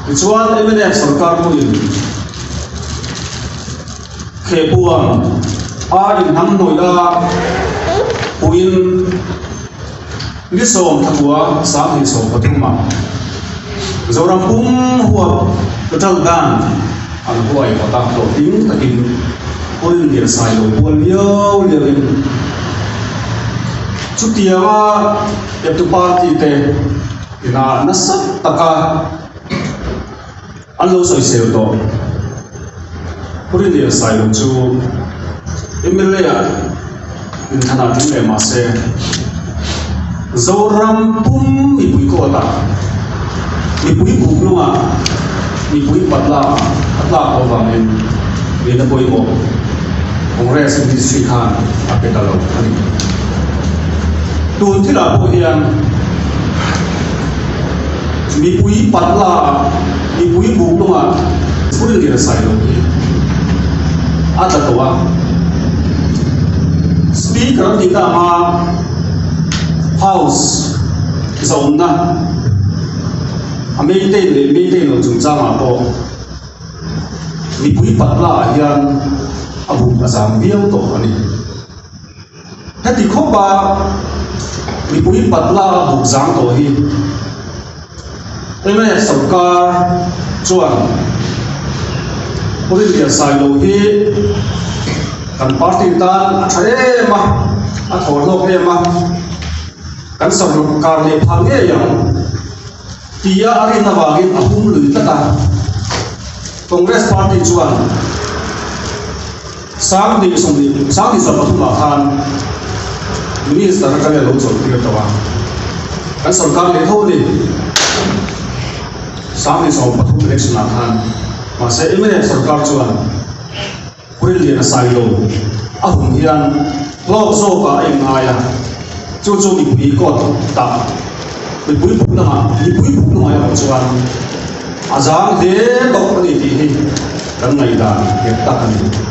Tichuan mnf sorkar pawhin Khehpuan a inhnamhnawih a puiin ni 11 2013 ah Zoram pum huap total ban an huai kawt a hlawhtling takin Pawlin lian sai lo pual viau liau in chutianga eptu party te ina nasa taka An lo sawisel tawh. Purilian Sailo chu mla ah inthlan ah tling leh mah se Zoram pum mipui court ah mipui buk lungah mipui patla a tlak loh vangin nihna pawimawh Congress ministry khan a pe ta lo a ni. Tun thilah pawh hian mipui patla ah mipui buk lungah phul lian sai lo hi a tla tawh a. Speaker a tih tak anga House zawmna a maintain leh maintain loh chungchangah pawh mipui patla ah hian a buk a zang viau tawh a ni. Heti khawpa mipui patla a buk zang tawh hi mnf sorkar chuan Pu Rinlian Sailo hi kan party tan a tha em a, a thaw hlawk em a, kan sorkar leh phah ngei ang tia a rin avangin a hum lui tlat a. Congress party chuan 2023 ah khan Minister atanga lo chawlh tir tawh a, kan sorkar leh tho a ni. 2023 election ah khan mahse mnf sorkar chuan Purinliana Sailo a hum hian hlawk zawkah a inngai a, chu chu mipui court tah mipui buk lamah mipui buk lamah erawh chuan a zang hle tawh a ni tih hi kan ngaihdan nghet tak a ni.